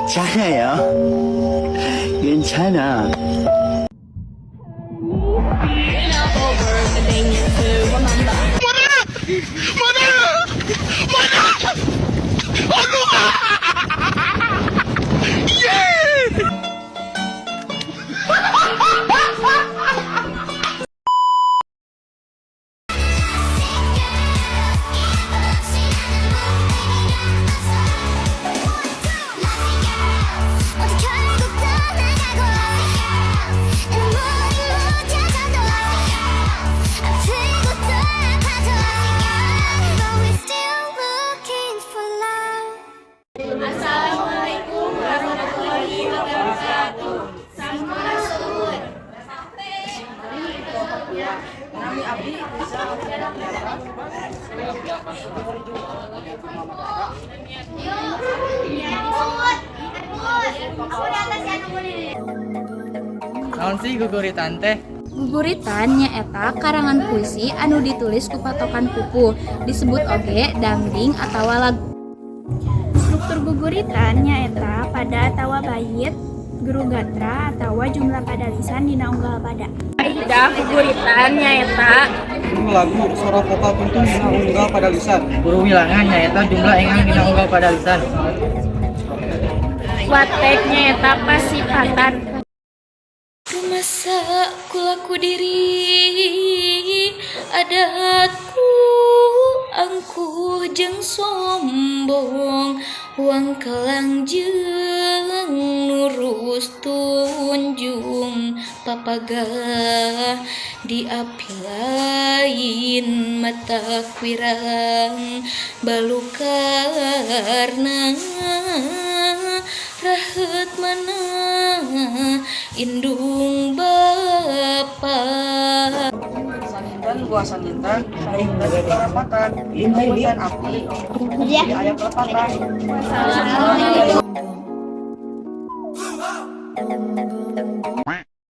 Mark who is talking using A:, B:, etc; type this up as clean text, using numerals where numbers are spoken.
A: 괜찮아요. 괜찮아.
B: 결국 떠나가고 눈물이 묻혀져도 아프고 또 아파도. But we're still looking for love.
C: Assalamualaikum warahmatullahi wabarakatuh. Sampurasun.
D: Nami abdi bisa.
B: Aku di atas ya, nunggu nih.
E: Naon sih guguritan teh?
C: Guguritan nyaeta karangan puisi anu ditulis ku patokan pupuh, disebut oge dangding atawa lagu.
F: Struktur guguritan nyaeta pada atawa bait, guru gatra atawa jumlah padalisan dina unggal pada.
C: Kaidah guguritan nyaeta
D: Guru lagu sora vokal tuntun dina unggal padalisan.
E: Guru wilangan nyaeta jumlah engang dina unggal padalisan.
C: Watek nyaeta pasipatan. Rumasa kulaku diri adatku angkuh jeung sombong, wangkelang jeung nurus tunjung papagah di api lain mata wirang balukarna raheut mana indung bapa.
D: Saninten buah saninten, saninten parapatan, kemudian api, di ayam pelepatan.